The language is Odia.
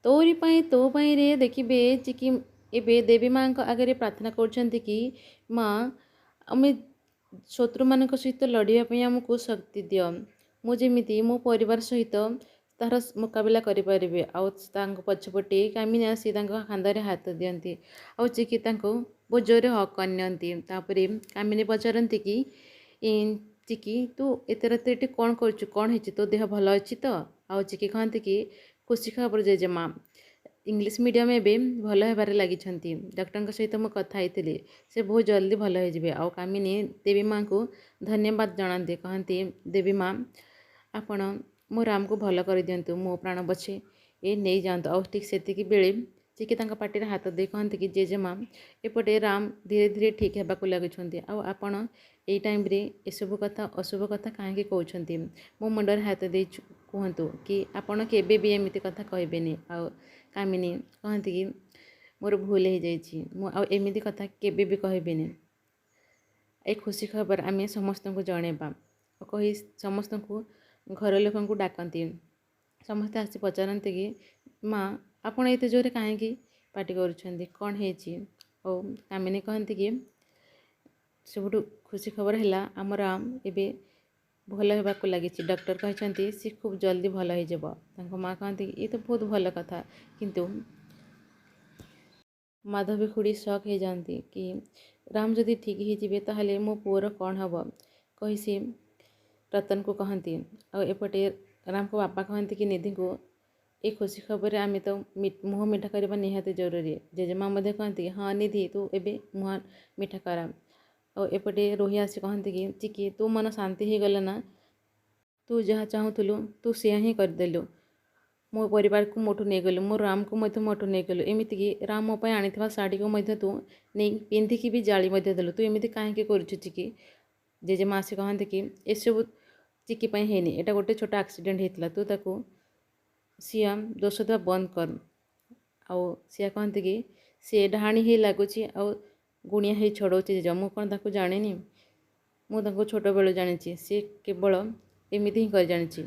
ତୋରି ପାଇଁ ତୋ ପାଇଁରେ ଦେଖିବେ ଚିକି ଏବେ ଦେବୀ ମାଆଙ୍କ ଆଗରେ ପ୍ରାର୍ଥନା କରୁଛନ୍ତି କି ମା, ଆମେ ଶତ୍ରୁମାନଙ୍କ ସହିତ ଲଢ଼ିବା ପାଇଁ ଆମକୁ ଶକ୍ତି ଦିଅ, ମୁଁ ଯେମିତି ମୋ ପରିବାର ସହିତ ତାହାର ମୁକାବିଲା କରିପାରିବି। ଆଉ ତାଙ୍କ ପଛପଟେ କାମିନୀ ଆସି ତାଙ୍କ କାନ୍ଧରେ ହାତ ଦିଅନ୍ତି ଆଉ ଚିକି ତାଙ୍କୁ ବହୁତ ଜୋରରେ ହଗ୍ କରିନିଅନ୍ତି। ତାପରେ କାମିନୀ ପଚାରନ୍ତି କି ଚିକି, ତୁ ଏତେ ରାତିରେ ଏଠି କ'ଣ କରୁଛୁ? କ'ଣ ହେଇଛି? ତୋ ଦେହ ଭଲ ଅଛି ତ? ଆଉ ଚିକି କହନ୍ତି କି ଖୁସି ଖବର ଜେଜେମା, ଇଂଲିଶ ମିଡ଼ିୟମ୍ ଏବେ ଭଲ ହେବାରେ ଲାଗିଛନ୍ତି। ଡକ୍ଟରଙ୍କ ସହିତ ମୁଁ କଥା ହେଇଥିଲି, ସେ ବହୁତ ଜଲ୍ଦି ଭଲ ହେଇଯିବେ। ଆଉ କାମିନୀ ଦେବୀ ମାଆଙ୍କୁ ଧନ୍ୟବାଦ ଜଣାନ୍ତି, କହନ୍ତି ଦେବୀ ମା, ଆପଣ ମୋ ରାମକୁ ଭଲ କରିଦିଅନ୍ତୁ, ମୋ ପ୍ରାଣ ପଛେ ଏ ନେଇଯାଆନ୍ତୁ। ଆଉ ଠିକ୍ ସେତିକି ବେଳେ ଚିକି ତାଙ୍କ ପାଟିରେ ହାତ ଦେଇ କହନ୍ତି କି ଜେଜେମା, ଏପଟେ ରାମ ଧୀରେ ଧୀରେ ଠିକ୍ ହେବାକୁ ଲାଗୁଛନ୍ତି, ଆଉ ଆପଣ ଏଇ ଟାଇମ୍ରେ ଏସବୁ କଥା, ଅଶୁଭ କଥା କାହିଁକି କହୁଛନ୍ତି? ମୋ ମୁଣ୍ଡରେ ହାତ ଦେଇ କୁହନ୍ତୁ କି ଆପଣ କେବେ ବି ଏମିତି କଥା କହିବେନି। ଆଉ କାମିନୀ କହନ୍ତି କି ମୋର ଭୁଲ ହେଇଯାଇଛି, ମୁଁ ଆଉ ଏମିତି କଥା କେବେ ବି କହିବିନି। ଏ ଖୁସି ଖବର ଆମେ ସମସ୍ତଙ୍କୁ ଜଣେଇବା କହି ସମସ୍ତଙ୍କୁ, ଘର ଲୋକଙ୍କୁ ଡାକନ୍ତି। ସମସ୍ତେ ଆସି ପଚାରନ୍ତି କି ମା, ଆପଣ ଏତେ ଜୋରରେ କାହିଁକି ପାଟି କରୁଛନ୍ତି? କ'ଣ ହେଇଛି? ଆଉ କାମିନୀ କହନ୍ତି କି ସବୁଠୁ ଖୁସି ଖବର ହେଲା ଆମ ରାମ ଏବେ ଭଲ ହେବାକୁ ଲାଗିଛି, ଡକ୍ଟର କହିଛନ୍ତି ସେ ଖୁବ୍ ଜଲ୍ଦି ଭଲ ହେଇଯିବ। ତାଙ୍କ ମା କହନ୍ତି କି ଏ ତ ବହୁତ ଭଲ କଥା, କିନ୍ତୁ ମାଧବୀ ଖୁଡ଼ି ସକ୍ ହେଇଯାଆନ୍ତି କି ରାମ ଯଦି ଠିକ୍ ହେଇଯିବେ ତାହେଲେ ମୋ ପୁଅର କ'ଣ ହେବ, କହି ସେ ରତନକୁ କହନ୍ତି। ଆଉ ଏପଟେ ରାମଙ୍କ ବାପା କହନ୍ତି କି ନିଧିଙ୍କୁ ଏ ଖୁସି ଖବରରେ ଆମେ ତ ମୁହଁ ମିଠା କରିବା ନିହାତି ଜରୁରୀ। ଜେଜେମା ମଧ୍ୟ କହନ୍ତି ହଁ ନିଧି, ତୁ ଏବେ ମୁହଁ ମିଠା କରା। ଆଉ ଏପଟେ ରୋହି ଆସି କହନ୍ତି କି ଚିକି, ତୋ ମନ ଶାନ୍ତି ହେଇଗଲା ନା? ତୁ ଯାହା ଚାହୁଁଥିଲୁ ତୁ ସେୟା ହିଁ କରିଦେଲୁ। ମୋ ପରିବାରକୁ ମୋଠୁ ନେଇଗଲୁ, ମୋ ରାମକୁ ମଧ୍ୟ ମୋଠୁ ନେଇଗଲୁ, ଏମିତିକି ରାମ ମୋ ପାଇଁ ଆଣିଥିବା ଶାଢ଼ୀକୁ ମଧ୍ୟ ତୁ ନେଇ ପିନ୍ଧିକି ବି ଜାଳି ମଧ୍ୟ ଦେଲୁ। ତୁ ଏମିତି କାହିଁକି କରୁଛୁ ଚିକି? ଜେଜେମା ଆସି କହନ୍ତି କି ଏସବୁ ଚିକି ପାଇଁ ହେଇନି, ଏଇଟା ଗୋଟେ ଛୋଟ ଆକ୍ସିଡେଣ୍ଟ ହେଇଥିଲା, ତୁ ତାକୁ ସିଆ ଦୋଷ ଦେବା ବନ୍ଦ କର। ଆଉ ସିଆ କହନ୍ତି କି ସିଏ ଡାହାଣୀ ହେଇ ଲାଗୁଛି ଆଉ ଗୁଣିଆ ହେଇ ଛଡ଼ଉଛି ଜେଜ, ମୁଁ କ'ଣ ତାକୁ ଜାଣିନି? ମୁଁ ତାଙ୍କୁ ଛୋଟବେଳୁ ଜାଣିଛି, ସିଏ କେବଳ ଏମିତି ହିଁ କରି ଜାଣିଛି।